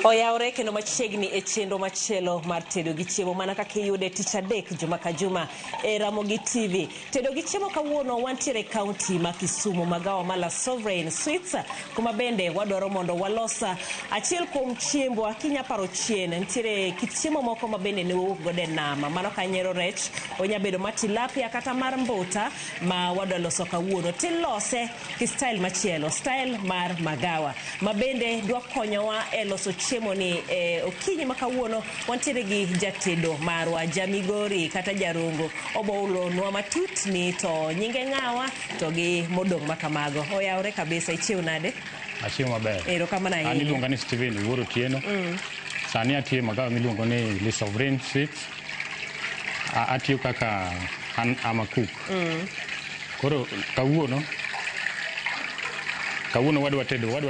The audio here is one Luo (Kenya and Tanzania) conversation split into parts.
Oyawre kendo machiegni e chenro machielo mar tedo gi chiemo mana kaka iyude tich adek juma ka juma e Ramogi TV. Tedo gi chiemo kawuono wantiere e kaunti ma Kisumu, magawa ma La Sovereign Sweets, kuma bende wadwaro mondo walos achiel kuom chiembwa. Kinya paro chien, nitiere kit chiemo moko ma bende ne wawuok godo e nam. Mano ka nyiero rech, onya bedo mar tilapia kata mar mbuta ma wadwa loso kawuono. Tilose gi style machielo, style mar magawa ma bende dwa konyowa e loso chiemo ni e okinyi ma kawuono. Wantiere gi jatedo marwa, jamigori kata jarongo, obo ulonwa matut ni to nyinge ng'awa to gi modong' ma kamago. Oyawre kabisa, ichiew nade? Achiewo maber. Erokamano An ahinya. iluonga ni Steven Wuor Otieno. Sani atiyo e magawa miluongo ni Le Sovereign Sweets. Atiyo kaka an am a cook. Koro kawuono wadwa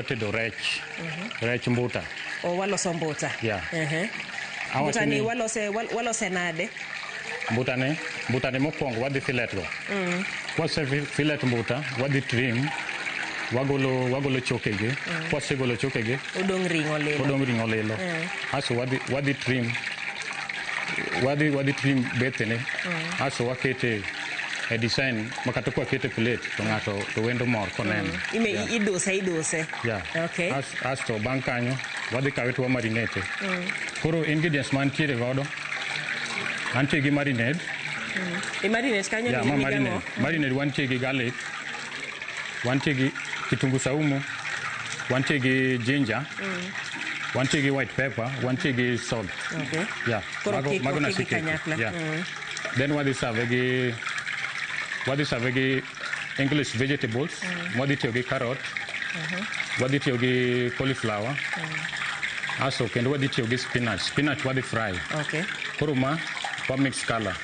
tedo rech mbuta. O waloso mbuta. Yeah. Awacho Mbuta ni walose nade? Mbuta ni mokwongo wadhi fillet go. Kwase fillet mbuta, wadhi trim, wagolo chokegi. Kwasegolo chokegi, Odong' ring'o lilo. Odong' ring'o lilo. Aso wadhi trim bethene. Aso wakete e design ma kata kwakete plate to ng'ato to wendo mor koneno. Ime iduse iduse. Yeah. Okay. Asto bang' kanyo wadhi kawe to wamarinate. Koro ingredients mantiere godo, antie gi marinade. I marinate kanyo Yeah, ni ma ni marinade. gang'o? Marinade wantie gi garlic, wantie gi kitungu saumu, wantie gi ginger, wantie gi white pepper, wantie gi salt. Yeah. Koro Mago okik gi naseketo. kanyakla. Yeah. Then wadhi serve gi English vegetables. Wadhi tiyo gi carrot. Wadhi tiyo gi cauliflower. Aso kendo wadhi tiyo gi spinach. Spinach wadhi fry. Koro ma wa mix color.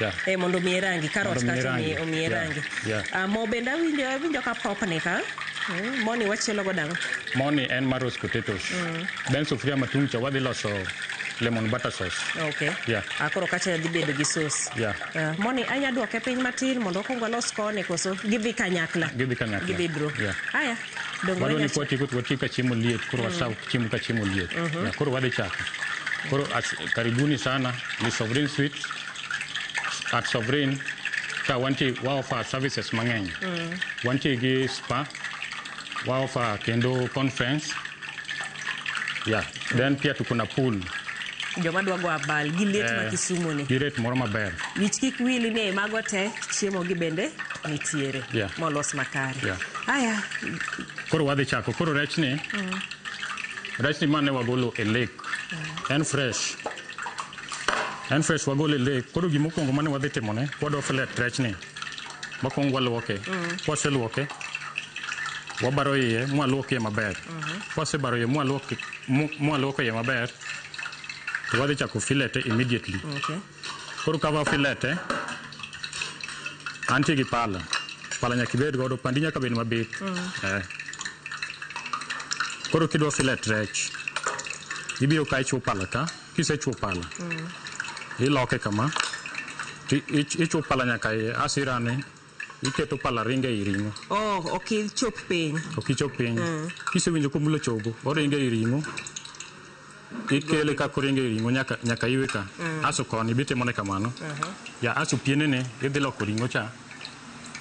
Yeah. E mondo omiye rangi carrot Mondo omiye kata rangi. omiye rangi. Ah, mo bende awinjo ka popni ka. Moni wachielo go dang'o? Moni en mar roast potatoes. Then sufuria matung' cha wadhi loso lemon butter sauce. Yeah. Ah, koro kacha dhi bedo gi sauce. Yeah. Ah, moni anya duoke piny matin mondo okuong walos koni koso gidhi kanyakla. Gidhi kanyakla. Gidhi bro. Yeah. Aya. Dongo Wadwa ni wanya kwatieko to watiek ka chiemo liet, koro wasaw chiemo ka chiemo liet. Yeah, koro wadhi chako. Koro karibuni sana ni Sovereign Sweets. At Sovereign ka wantie wa offer services mang'eny. Wantie gi spa, wa offer kendo conference. Yeah. Then pia tuko na pool. Joma dwa go abal gi liet ma Kisumu ni. Gi rate moro maber. Wich kik wili ni e mago te chiemo gi bende nitiere molos makare. Aya. Koro wadhi chako. Koro rechni mane wagolo e lake. En fresh. En fresh wagolo e lake. Koro gimokwongo mane wadhi timone, wadwa fillet rechni. Wakwongo waluoke. Kwaseluoke, wabaro iye mwaluok iye maber. Kwasebaro iye mwaluoko iye maber, to wadhi chako fillet immediately. Koro ka wa fillet, antie gi pala. Pala nyaka ibed godo, pandi nyaka bed mabith. Koro kidwa fillet rech, ibiro ka ichuo pala ka, kisechuo pala, iloke kama, to ichuo pala nyaka iye, aso irane, iketo pala ringo ei ring'o. Oh, ok ichop piny. Ok ichop piny. Kisewinjo komulo chogo, oringo ei ring'o. Ikele kaka oringo ei ring'o nyaka iwe ka. Aso koni be itimone kamano. Ya aso pienene idhi loko ring'o cha.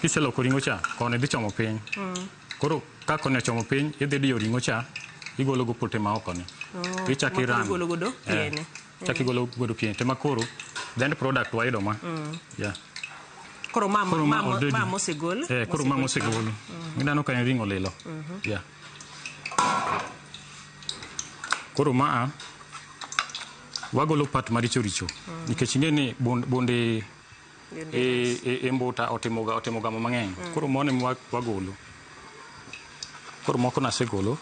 Kiseloko ring'o cha, koni dhi chomo piny. Koro ka koni ochomo piny, idhi diyo ring'o cha, igolo go pote ma oko ni. Oh, Ichako ma koro irano. igolo godo piene. Chako igolo godo piene. Tema koro, the end product wayudo ma. Yeah. Koro ma Koro ma ma already. ma mosegol. Eh, koro ma mosegol. Ineno ka en ring'o lilo. Yeah. Koro ma wagolo part maricho richo. Nikech ing'e ni bunde e mbuta otimo gamo mang'eny. Koro mano ema wagolo. Koro moko nasegolo.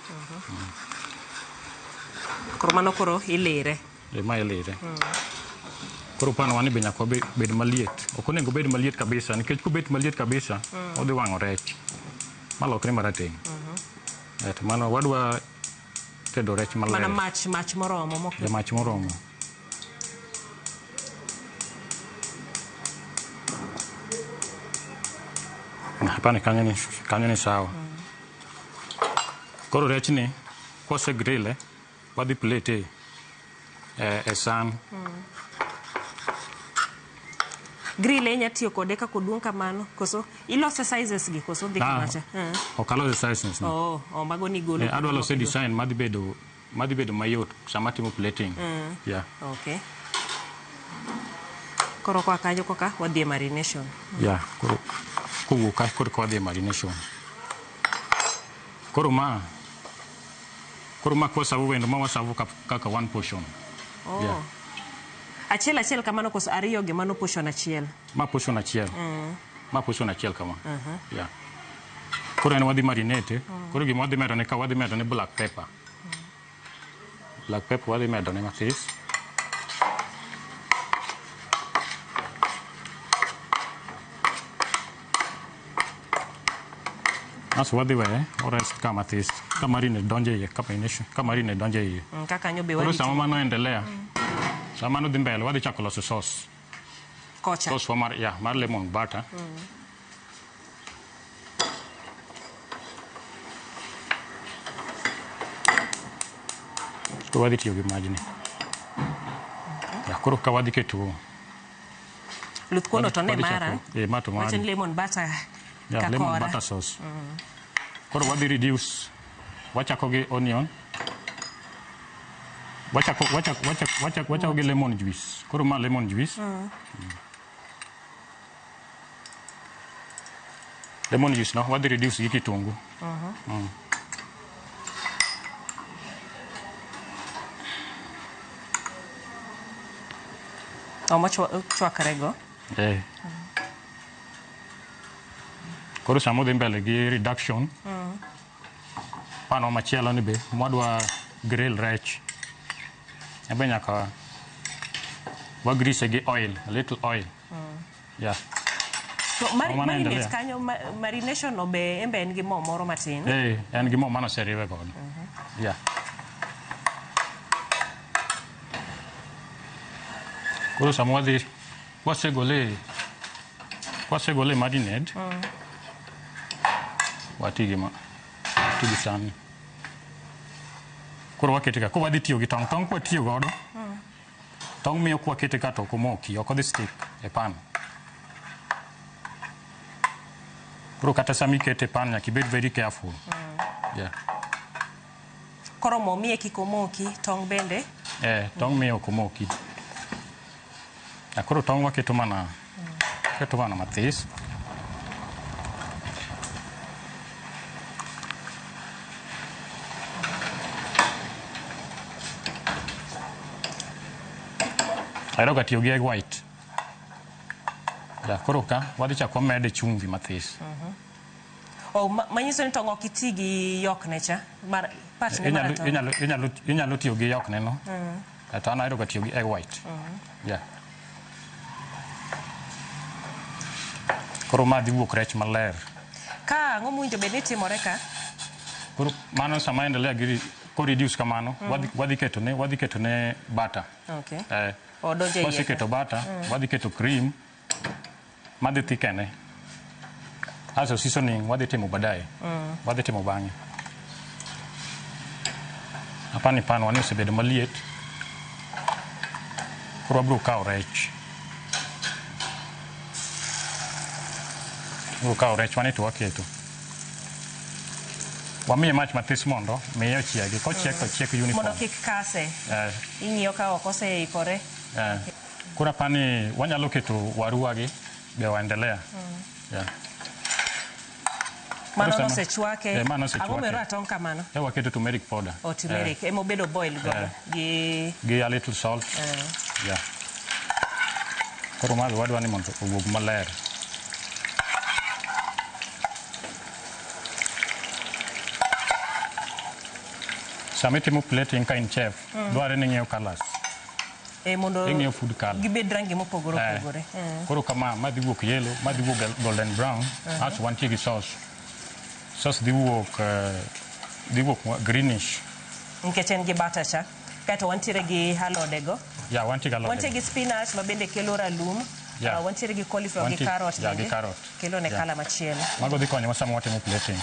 Koro mano koro ilire. E ma ilire. Koro pan wani be nyaka bed maliet. Ok onego obed maliet kabisa nikech kobet maliet kabisa odhi wang'o rech. Malokre marateng'. Eh, to mano wadwa tedo rech maler. Mana mach moromo mok. E mach moromo. Hapana kanyo ni sawa. Koro rechni kwase grille. Wadhi plate e san. Grill inya tiyo kode kaka oduong' kamano koso ilose sizes gi koso dhi kamacha? Ok alose sizes. Oh, mago ni golo. Adwa lose design madhi bedo mayot sama atimo plating. Yeah. Okay. Koro koa kanyo koka wadhi e marination. Yeah, koro kowuok ka koro wadhi e marination. Koro ma kwaserve wendo ma waserve kaka one portion. Oh. Yeah. Achiel achiel kamano koso ariyo gi mano portion achiel? Ma portion achiel. Ma portion achiel kama. Yeah. Koro en wadhi marinate. Koro gima wadhi medo ne ka wadhi medo ne black pepper. Black pepper wadhi medo ne mathis. Asto wadhi weye orest ka mathis ka marinade donjo iye ka marination ka marinade donjo iye. Kaka kanyo be Koro warito sama mano endelea, sama mano dhi mbele, wadhi chako loso sauce. Kocha. Sauce wa mar, yeah, mar lemon butter. Koro wadhi tiyo gi majni. Yeah, koro ka wadhi keto Luth kuono to ne wadhi mara. Eh, ma to Wacho mari. ni lemon butter Yeah, lemon kakora. butter sauce. Koro wadhi reduce. Wachako gi onion. Wachako gi lemon juice. Koro ma lemon juice. Lemon juice no, wadhi reduce gi kitungu. Oh, mochwakre go. Eh. Koro sama odhi mbele gi reduction, pano machielo ni be mwadwa grill rech. Ebe nyaka wa grease gi oil, a little oil. Yeah. To Mano marinate endelea. kanyo marination no be en be en gi mo moro matin. Eh, en gi mo mano oseriwe godo. Yeah. Koro sama wadhi wasegole marinade, wati gi ma wati gi san. Koro wakete ka, koro wadhi tiyo gi tong'. Tong' kwatiyo godo, tong' miyo kwakete ka to ok omoki, ok odhi stick e pan. Koro kata sama ikete e pan nyaka ibed very careful. Yeah. Koro mo miye kik omoki, tong' bende. Eh, tong' miyo ok omoki. Ah, koro tong' waketo mana mathis. Ahero ga tiyo gi egg white. Ya, koro ka wadhi chako wamede chumvi mathis. Oh, manyiso ni tong' ok iti gi yokne cha. Mar part ne mar Inyalo, tong'. inyalo tiyo gi yokne no. To an ahero ga tiyo gi egg white. Yeah. Koro ma dhi wuok rech maler. Ka ang'o mowinjo bed ni timore ka? Koro mano sama endelea gi ko reduce kamano, wadhi keto ne butter. Okay. Eh, Odonjo e iye ka. waseketo butter, wadhi keto cream madhi thikene. Aso seasoning wadhi timo baadaye. Wadhi timo bang'e. Apani pan wani osebedo maliet. Koro wabiro kawo rech. Wabiro kawo rech wani to waketo. Wamiye mach mathis mondo miye ochiegi. Kochiek to chiek uniform. Mondo kik kase. Eh, Ing'iyo ka ok oseikore. eh. Koro apani wanyalo keto waru wagi be waendelea. Yeah. Mano sama- nosechwake. Eh, mano osechwake. Ang'o mioro atong' kamano? E waketo turmeric powder. O turmeric. Ema obedo boil godo. Eh. Gi Gi a little salt. Yeah. Koro ma be wadwa ni mondo owuog maler. Sama itimo plating ka in chef, dwarore ni ing'iyo colors. Mondo Ing'iyo food color. gibed rangi mopogore Eh. opogore. Koro kama, ma dhi wuok yellow, ma dhi wuok golden brown, asto wantie gi sauce. Sauce dhi wuok greenish. Nikech en gi butter cha. Kaeto wantiere gi alode go. Yeah, wantie gi alode. Wantie gi spinach ma bende kelo ralum. Yeah. Wantiere gi cauliflower gi carrot Yeah, gi bende. carrot. Kelo ne Yeah. colour machielo. Mago dhi konyowa sama watimo plating.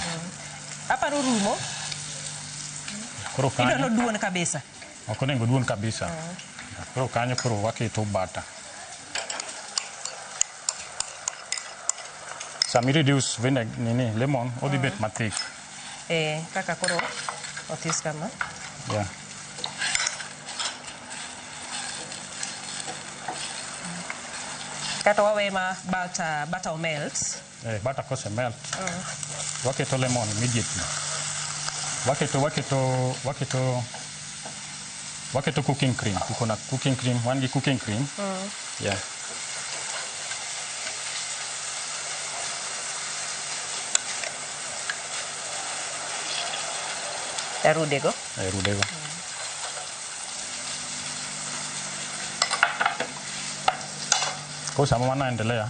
Aparo rumo. Koro Idwa kanyo, noduon kabisa. Ok onego duon kabisa. Koro kanyo koro waketo butter. Sama i reduce vinegar nini lemon odhi bet mathik. Kaka koro othis kama. Yeah. Kata wawe ma butter melt. Butter kose melt. Waketo lemon immediately. Waketo cooking cream. Kukona cooking cream, wan gi cooking cream. Yeah. Rudego. Rudego. Kwa sababu wanaendelea.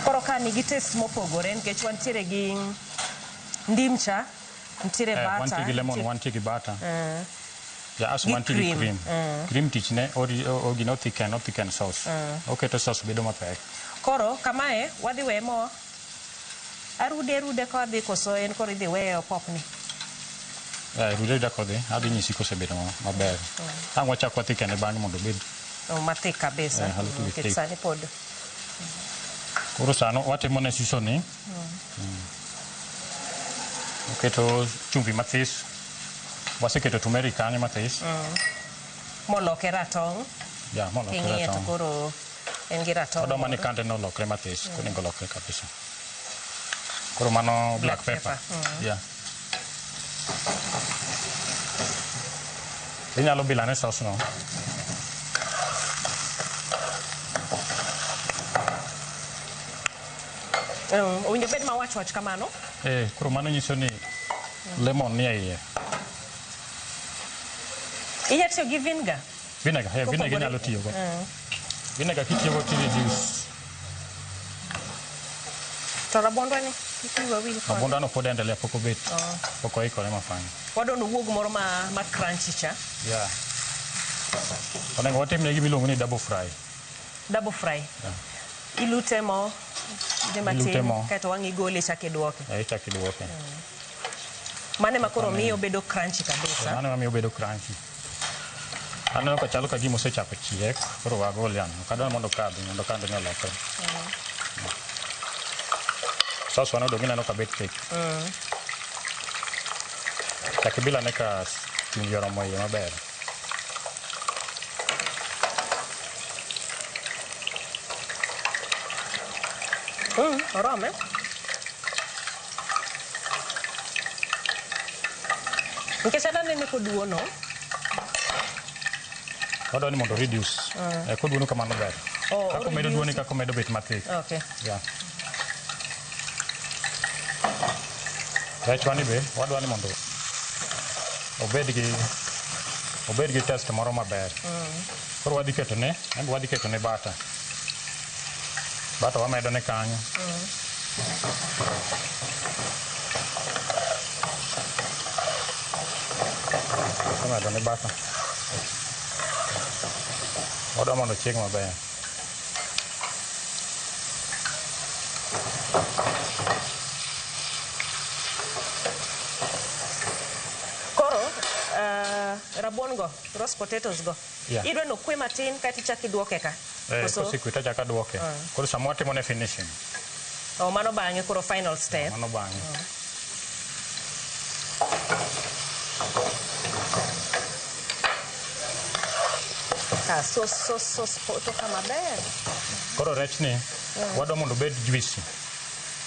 Koro ka nigi taste mopogore nikech wantiere gi ndim cha, nitiere butter. Wantie gi lemon, wantie gi butter. Yeah, aso wantie gi cream. Cream tichne gino thicken sauce. Oketo sauce bedo mapek. Koro kamae wadhi weye mo arude kodhi koso en koro idhi weye opopni? Rude kodhi, adhi nyisi kosebedo maber. Ang' wachak wathikene bang'e mondo obed mathik kabisa. Nikech sani pod. Koro sano watimo ne seasoning. Oketo chumvi mathis. Waseketo turmeric kanyo mathis. Moloke ratong'. Yeah, molokre ratong'. King'iye to koro en gi ratong'. Odwa ni kande nolokre mathis, onego olokre kabisa. Koro mano black pepper. Yeah. Inyalo bilane sauce no. Owinjo bed mawach wach kamano? Koro mano nyiso ni lemon ni e iye. Inyalo tiyo gi vinegar? Vinegar, vinegar inyalo tiyogo. Vinegar kitiyogo to reduce. To rabuondwa ni kik wiwa wil kode. Rabuondwa no pod endelea, pok obet. Pok oikore mafany. Wadwa ni owuog moro ma crunchy cha. Yeah. Onego watimne gima iluongo ni double fry. Double fry? Yeah. Ilute mo, idhi matin, kaeto wang' igole ichako iduoke. Ichako iduoke. Mano ema koro miyo obedo crunchy kabisa. Mano ema miyo obedo crunchy. Aneno ka chalo ka gima osechako chiek, koro wagol yamo. Ok adwar mondo okadhi, mondo kande ni olokre. Sauce wano dong' ineno ka bet thick. Chak ibilane ka chumbi oromo iye maber. Orome. Nikech anene koduono. Wadwa ni mondo reduce. Koduono kamano ber. Kaka omedo duono kaka omedo bet mathik. Okay. Yeah. Rechwa ni be wadwa ni mondo obed gi taste moro maber. Koro wadhi ketone, wadhi ketone butter. Butter wamedo ne kanyo. Wamedo ne butter. Wadwa mondo ochieg maber. Koro, rabuon go, roast potatoes go. Yeah. Idwa ni okwe matin kaeto ichak iduoke ka? Kosekwe to achako aduoke. Koro sama watimo ne finishing. Mano bang'e koro final step. Mano bang'e. Sauce poto ka maber. Koro rech ni wadwa mondo obed juicy.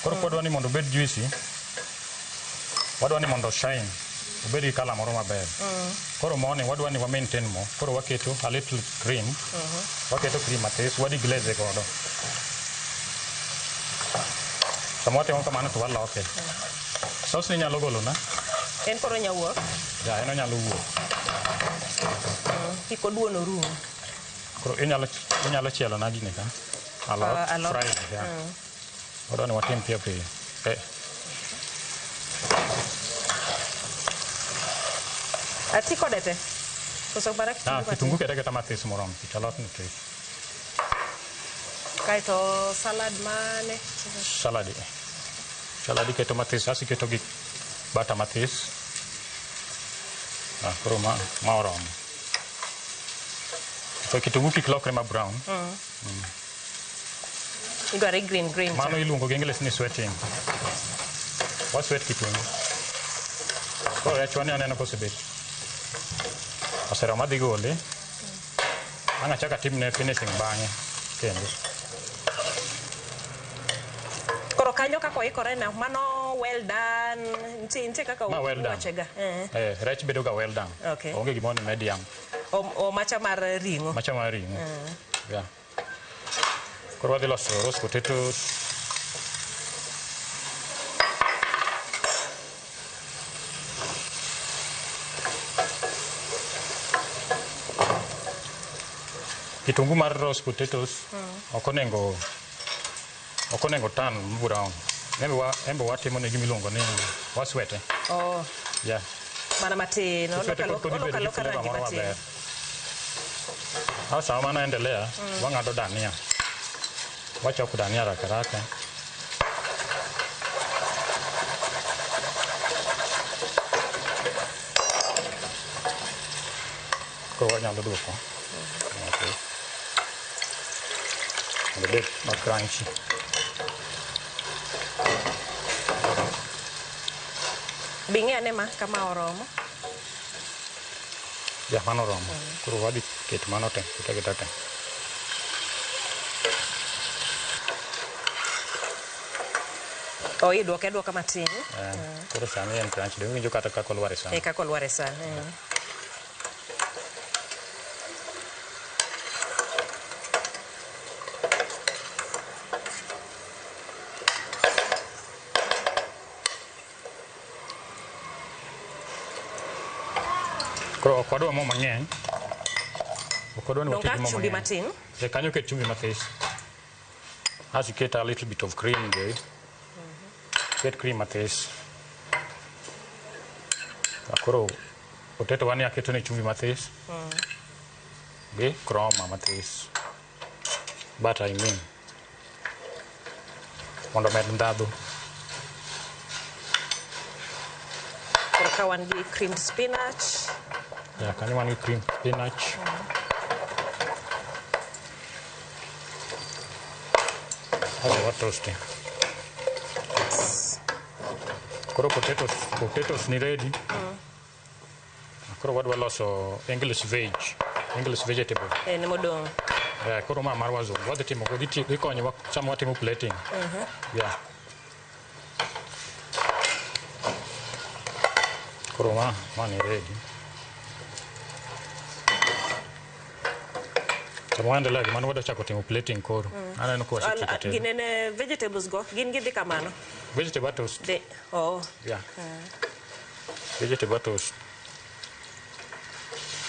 Koro kwadwa ni mondo obed juicy, wadwa ni mondo shine, obed gi colour moro maber. Koro moni wadwa ni wa maintain mo. Koro waketo a little cream. Waketo cream matis, wadhi glaze godo. Sama watimo kamano to waloke. Sauce ni nyalo golo na? En koro onyalo wuok? Ja, en onyalo wuok. Kik oduon orum. Koro inyalo chielo na gini ka? Alot, fried, yeah. Wadwa ni watim piyo piyo. Ati kode te? Koso mana kitungu matin? Kitungu kete aketa mathis moromo, nikech alot ni this. Kaeto salad mane? Salad. Salad iketo mathis, asto iketo gi butter mathis. Ah, koro ma oromo. To kitungu kik lokre ma brown. Idware green green. Mano iluongo gi English ni sweating. Wa sweat kitungu. Koro rechwa ni aneno kosebet. Oseromo adhi gole. Ang' achak atimne finishing bang'e kendo. Koro kanyo kaka oikore na mano well done. Nitie kaka Ma well done. uwachega. Eh. Eh, rech bedo ga well done. Okay. Onge gimoro ni medium. O macha mar ring'o. Macha mar ring'o. Yeah. Koro wadhi loso roast potatoes. Kitungu mar roast potatoes ok onego turn brown. Embe watimo ne gima iluongo ni waswete. Oh, Yeah. mana matin. Kiswete Oloko kod kodhi bedo gi aloka flavor rangi moro matin. maber. Sasa sama mano endelea, wang'ado dania. Wachoko dania haraka haraka. Koro wanyalo duoko. Okay. Mondo obed ma crunchy. Bi ng'i ane ma kama oromo. Ya, mano oromo. Koro wadhi keto mano te, kete aketa te. O idwoke aduoka matin. Eh, koro sani en crunchy. Donge iwinjo kata kaka olwar e san. E kaka olwar e san. Koro ok wadwa mo mang'eny. Ok wadwa ni Dong' wated ka gi mo chumbi mang'eny. matin. E kanyo ket chumbi mathis. Asto iket a little bit of cream there. Ket cream mathis. Ah, koro potato wani aketo ne chumbi mathis. Gi croma mathis. Butter I mean. Mondo omed ndhadhu. Koro ka wan gi creamed spinach. Ya, kanyo wan gi cream spinach. Asto watoste. Koro potatoes ni ready. Koro wadwa loso English veg, English vegetable. En modong'. Eh, koro ma mar wazungu. Wadhi timo dhi konyowa sama watimo plating. Yeah. Koro ma ni ready. Sama waendelea gi mano wadwa chako timo plating koro. Aneno ka wasetieko tedo. Ginene vegetables go gin gidhi kamano. Vegetable toast. De, oh. Yeah. Vegetable toast.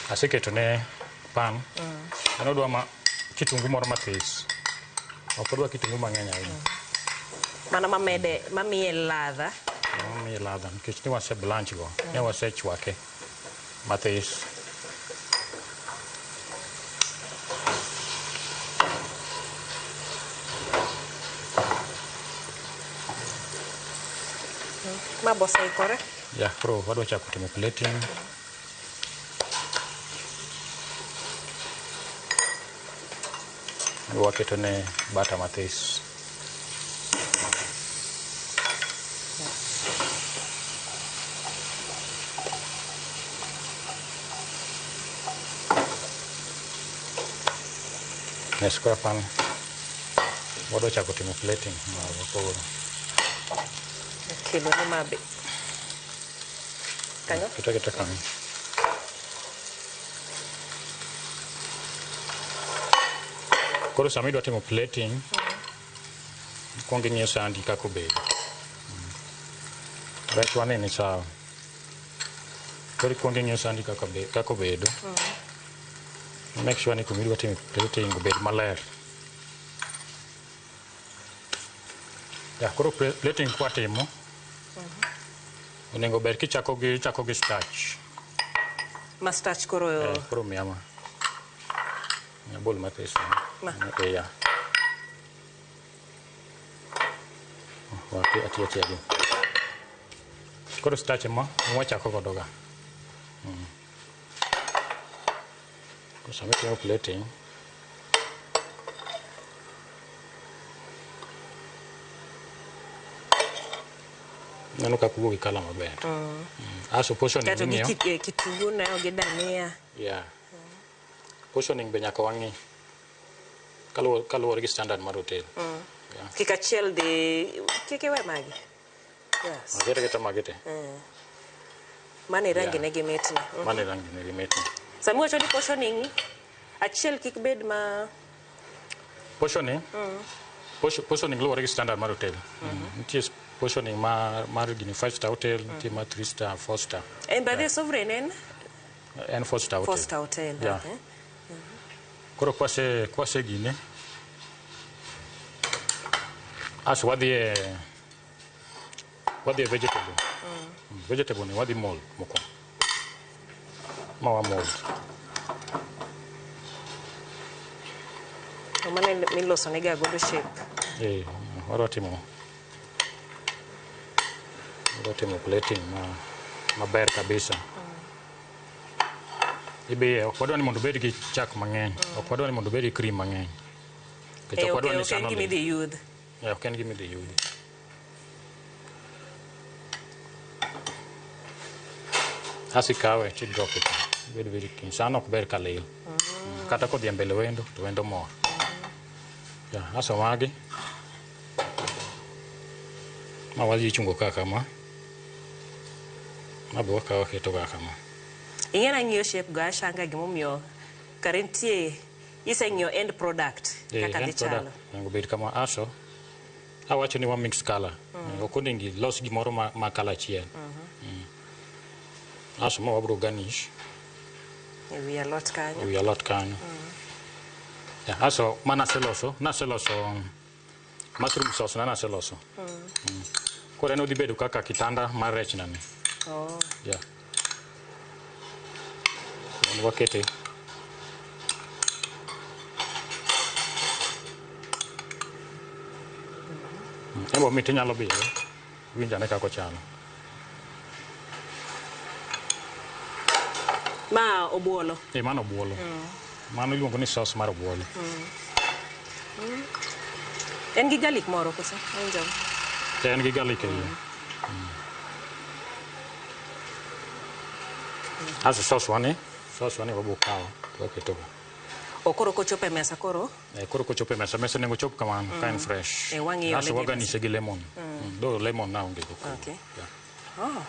Aseketo ne pan. En odwa ma kitungu moro mathis. Ok odwa kitungu mang'eny ahinya. Mana mamede mamiye ladha. Mamiye ladha nikech ne wase blanch go. Ne wasechwake mathis. Ma boseikore. Yeah, koro wadwa chako timo plating. Waketo ne butter mathis. Ne square pan. Wadwa chako timo plating marwa koro. Kelo ne mabe. Kanyo? Keta keta kanyo. Koro sama idwa timo plating, ikwongo ing'iyo sandi kaka obedo. Rech wani ni sawa. Koro ikwongo ing'iyo sandi kaka obedo. Make sure ni kuma idwa timo plating obed maler. Ya, koro plating kwatimo, onego ber kichako gi ichako gi starch. Ma starch koro Eh, koro miya ma. Abol mathis. Ma. Eh, ya. Atiyo atiya gi. Koro starch ema wachako godo ga. Koro sama itimo plating, neno kaka owuok gi colour maber. Aso portioning Kato gi ing'iyo. Kitungu nayo gi dania. Yeah. Portioning be nyaka wang'i. Kaluwore gi standard mar hotel. Yeah. Kik achiel dhi kik iwe magi. Yes. Akete keta magi te. Mano e rangi Yeah. ne gi mitne. Mano e rangi ne gi mitne. Sama iwacho ni portioning, achiel kik bed ma Portioning. Portioning luwore gi standard mar hotel. Nitie portioning mar gini 5 star hotel, nitie mar 3 star, 4 star. En by the Sovereign en En 4 star hotel. 4 star hotel. Yeah. Okay. Koro kwase gine. Aso wadhi e vegetable. Vegetable ni wadhi mold mokwongo. Ma wa mold. To mano miloso nega godo shape. Wadwa timo plating ma maber kabisa. Ibiye, ok wadwa ni mondo obed gi chak mang'eny. Ok wadwa ni mondo obed gi cream mang'eny. Nikech ok wadwa ni Ok san en gima olil. idhi yudh. Ok en gima idhi yudi. Asto ikawe tidrop e bed very clean. San ok ber ka lil. Kata kodhi e mbele wendo to wendo mor. Yeah, aso magi. Ma wadhi chungo ka kama. Ma be wakawo waketo ka kama. Ing'e nang'iyo shape go ashanga gimomiyo kare nitie iseng'iyo end product kaka dhi End product chalo. onego bed kama aso awacho ni wa mix color. Ok onego ilos gimoro ma color achiel. Aso ma wabro garnish E wi alot kanyo. E wi alot kanyo. Yeah, aso ma naseloso mushroom sauce na naseloso. Koro en odhi bedo kaka kitanda mar rech nani. Oh. Yeah. En wakete. En bo mit inyalo bile. Winj ane kaka ochalo. Ma obuolo. Mano obuolo. Mano iluongo ni sauce mar obuolo. En gi garlic moro koso? Awinjo. En gi garlic e iye. Aso sauce wani wabo kawo to waketo go. O koro kochopo e mesa koro Koro kochopo e mesa, mesa onego chop kamano ka en fresh. Wang'iyo Aso le gi waganise gi lemon. Though lemon na onge go. Okay. Yeah. Oh.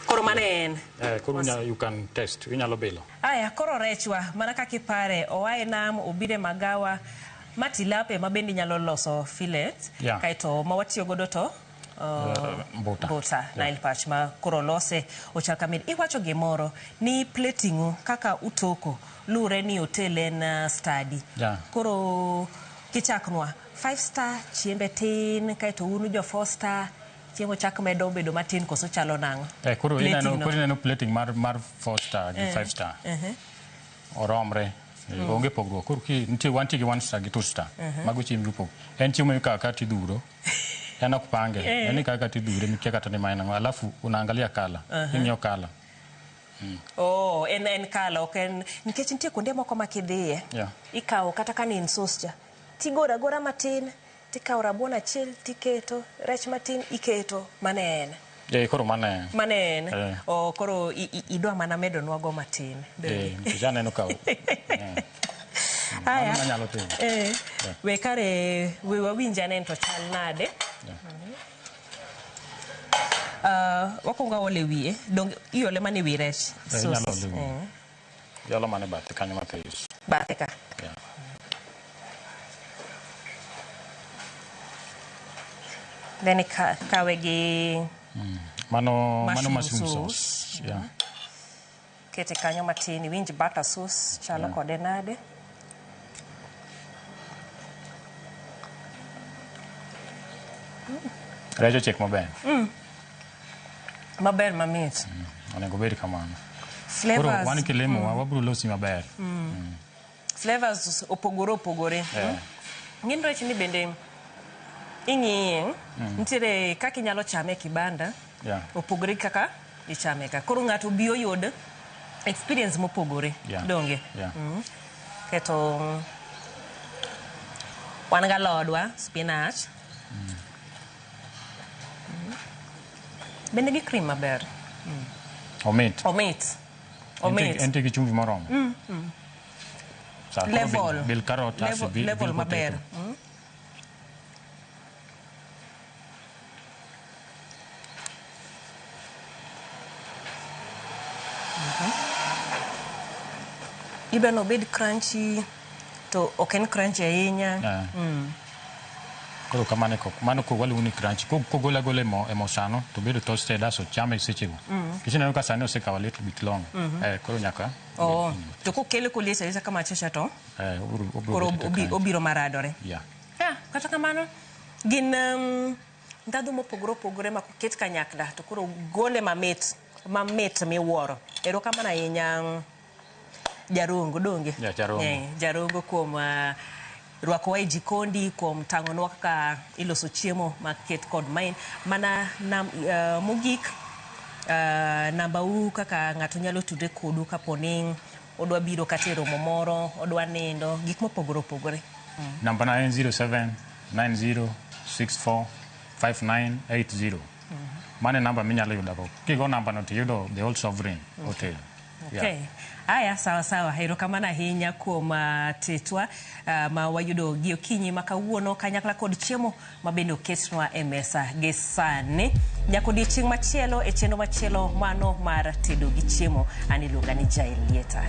Koro mano en. Koro you can test, inyalo bilo. Aya, koro rechwa, mana kaka ipare, oa e nam, obiro e magawa, ma tilapia ma bende inyalo loso fillet, kaeto ma watiyo godo to Mbuta. Mbuta, Nile perch ma koro lose ochal kamili. Iwacho gimoro ni plating kaka utoko luwre ni hotel en study. Koro kichaknwa 5 star chiembe tin, kaeto un jo 4 star chiemo chak medo bedo matin koso chalo nang'o? Koro Plating ineno no. Koro ineno plating mar 4 star gi 5 star. Oromre. Onge pogruok. Koro ki nitie wantie gi 1 star gi 2 star. Mago chiemb gi pog. En chiemo mikawo ka tidhuro. En ok pange. En ikawe ka tidhure mikia kata ni ma en ang'o. Alafu unaangalia colour. Ing'iyo colour. Oh, en colour ok en nikech nitie kuonde moko ma kidhiye ikawo kata ka ni en sauce cha tigoro agora matin tikawo rabuon achiel tiketo rech matin iketo mano e en. Koro mano e. Mano e en. Oh, koro idwa mana medonwa go matin. Nikech aneno ka Aya. Mano manyalo timo. We kare we wawinj ane to chal nade. Wakwongo aole wiye. Dong iole mana e wi rech. Inyalo Sauce. ole wiye. Iolo mana e bathe kanyo mathis. Bathe ka. Yeah. Then kawe gi Mano mushroom mushroom sauce. sauce. Yeah. Kete kanyo matin, iwinj butter sauce chalo kode nade. Rech ochiek maber. Maber mamit. Onego bed kamano. Koro Flavors, wan kilimo wa wabiro losi maber. Flavors opogore opogore. Ng'in rech ni bende Ing'iye, nitiere kaka inyalo chame e kibanda, opogore gi kaka ichame ka. Koro ng'ato bi oyud experience mopogore. Donge? Yeah. Keto wan galodwa, spinach. Bende gi cream maber. Omit. Omit. Omit. Entie gi chumvi moromo. Sa, koro Level. Bil carrot asto Level, level bil maber. potato. Idwa ni obed crunchy to ok en crunchy ahinya. Koro kamano e mano ko waluongo ni crunch. Kogole agola e mo sano to bedo toasted aso chame e sechego. Nikech ineno ka sani osekawo a little bit long. Koro nyaka Oh, to kokele koliet alieta kama chacha to obiro koro bet kaka obiro maradore. Yeah. Ah, kata kamano gin ndhadhu mopogore opogore ma koket kanyakla to koro gole mamit mamit miwuoro. Erokamano ahinya Jarongo, donge? Yeah, Jarongo. Jarongo kuom rwakowa e jikondi, kuom tang'onwa kaka iloso chiemo maket kod main. Mana mogik, namba u kaka ng'ato nyalo tudre kodu kapo ni odwa biro kata e romo moro, odwa nindo, gik mopogore opogore. Namba na en 0790645980. Mano e namba minyalo yudago. Kigo namba no tiyudo the Old Sovereign Hotel. Okay. Aya, sawa sawa. Erokamano ahinya kuom tetwa ma wayudo gi okinyi ma kawuono kanyakla kod chiemo ma bende oketnwa e mesa gi sani. Nyaka odiechieng' machielo e chenro machielo mano mar tedo gi chiemo. An iluonga ni Jael Lieta.